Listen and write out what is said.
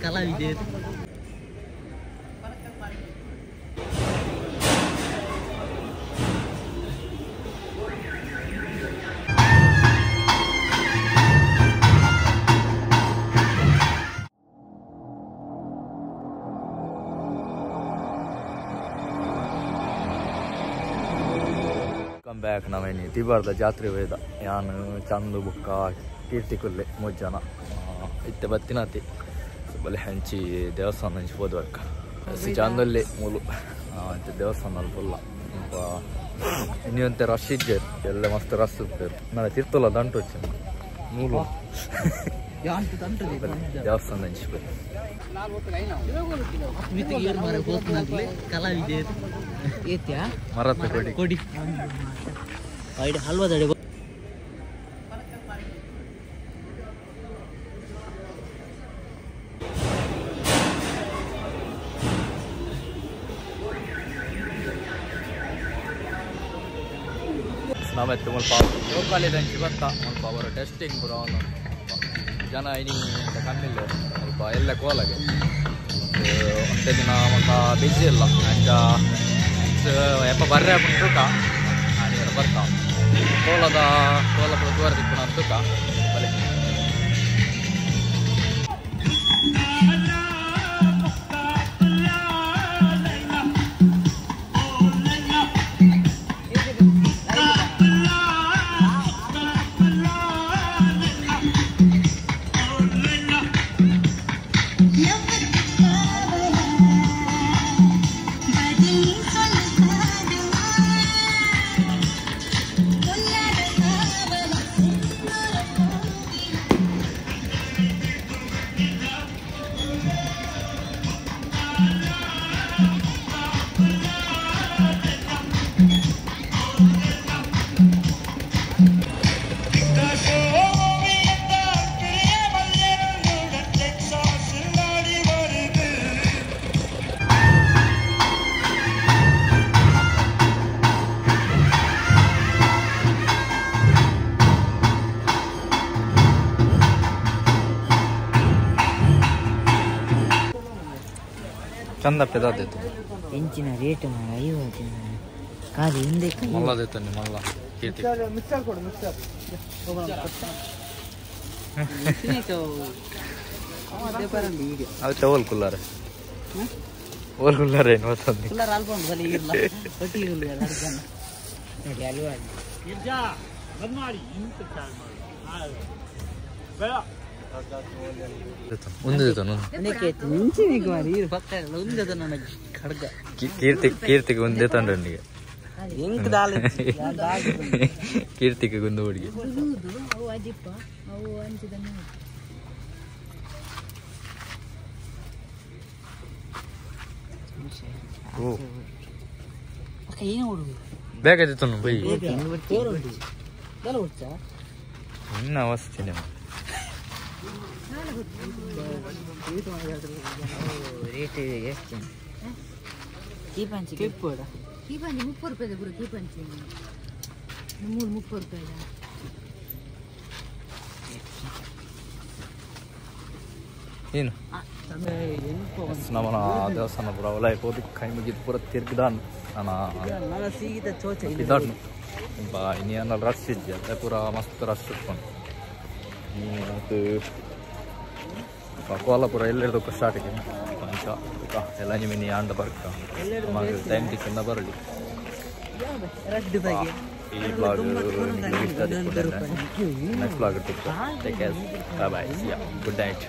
ಕಲಾವಿದೆ. ಬ್ಯಾಕ್ ನಾವೇನಿ ತಿಬಾರ್ದ ಜಾತ್ರೆ ಹೋಯ್ದ ಯಾನು ಚಂದು ಬುಕ್ಕ ಕೀರ್ತಿ ಕುಲ್ಲೆ ಮೂರು ಜನ ಇತ್ತೆ ಬತ್ತಿನಾತಿ ಬಲೆ ಹಂಚಿ ದೇವಸ್ಥಾನ ಹಂಚಿ ಹೋದ್ವರ್ಕ ಚಂದಲ್ಲಿ ಮೂಲು ಇತ್ತೆ ದೇವಸ್ಥಾನ ಫುಲ್ಲ ಇನ್ನೊಂತೆ ರಶ್ ಇಜ್ಜೆ ಎಲ್ಲ ಮಸ್ತ್ ರಶ್ ಇರ್ತಾರೆ ನಾಳೆ ತಿರ್ತಲ್ಲ ದಂಟು వచ్చి ನೂಲು ದೇವಸ್ಥಾನ ಹಂಚಿ ಮರತ್ತ ಕೊಡಿ ಕೊಡಿ ಹಲ್ವಾದಡೆ. ನಾವೆತ್ತು ಮುಲ್ಪ ಲೋಕಾಲಿದಂಚಿ ಬತ್ತ ಮುಲ್ಪ ಅವರ ಟೆಸ್ಟಿಂಗ್ ಪೂರ ಜನ ಇನಿ ಅಂತ ಕಮ್ಮಿಲ್ಲ ಸ್ವಲ್ಪ ಎಲ್ಲ ಕೋಲಾಗೆ ಒಂತೆ ದಿನ ಮತ್ತ ಬಿಸಿ ಇಲ್ಲ ಅಂಚ ಎಪ್ಪ ಬರ್ರೆ ತೂಕ ಆನಿಯರ ಬರ್ತಾ ಕೋಲದ ಕೋಲ ಪೂರ ತೂವರ ತಿಪ್ಪುನ ತೂಕ ಬಲೆ. ಚಂದ ಪೆದಾದಿತ್ತು ಹೆಂಚಿನ ರೇಟ್ ಮಾರ 50 ಖಾಲಿ ಹಿಂದೆ ಮಲ್ಲದಿತ್ತು ಮಲ್ಲ ಕೀರ್ತಿ ಮಿಕ್ಸರ್ ಕೊಡು ಮಿಕ್ಸರ್ ಅದು ಚವಲ್ ಕುಲ್ಲಾರೆ ಓಲ್ ಕುಲ್ಲಾರೆ ಏನು ಗೊತ್ತಂದು ಕುಲ್ಲಾರ ಆಲ್ಬಂಡ್ ಬಲಿ ಇಲ್ಲ ಒಟ್ಟಿ ಇಲ್ಲ ನೋಡಿ ಅಲ್ವಾ ಕೀರ್ತಿ ಕೀರ್ತಿಗೆ ಒಂದೇ ತಂಡ್ರನಿಗೆ ಕೀರ್ತಿಗೆ ಗುಂದು ಹುಡುಗಿ ಬೇಗ ಬೈ ಇನ್ನು ಅವಸ್ಥೆ ರೇಟ್ ಎಷ್ಟು ಕೀಪಂಚಿ ಕೀಪಂಚಿ 30 ರೂಪಾಯಿ ಗುರು. ಕೀಪಂಚಿ 3 30 ರೂಪಾಯಿ. ಏನು ನಮ್ಮನ ದೇವಸ್ಥಾನ ಪೂರ ಹೊಲ ಪೋದು ಕೈ ಮುಗಿದು ಪೂರ ತಿರ್ಗಿದಾನ್ ಇದಾಡ್ನು ಬಾ ಇನ್ನೇನ ರಶ್ ಇದ್ದೆ ಪೂರ ಮಸ್ತ್ ರಶ್ ಇಟ್ಕೊಂಡು ಮತ್ತು ಕೋಲಾಪುರ ಎಲ್ಲೆಡ್ದಕ್ಕ ಸ್ಟಾರ್ಟ್ ಪಂಚ ಎಲ್ಲ ನಿಮಿನಿ ಆಂಡ ಬರ್ಕ ಟೈಮ್ ತಿಕ್ಕಂದ ಬರಲಿ. ಈ ಬ್ಲಾಗ್ ನಿಮಗೆ ಇಷ್ಟ next blog take care, bye bye, see ya, good night.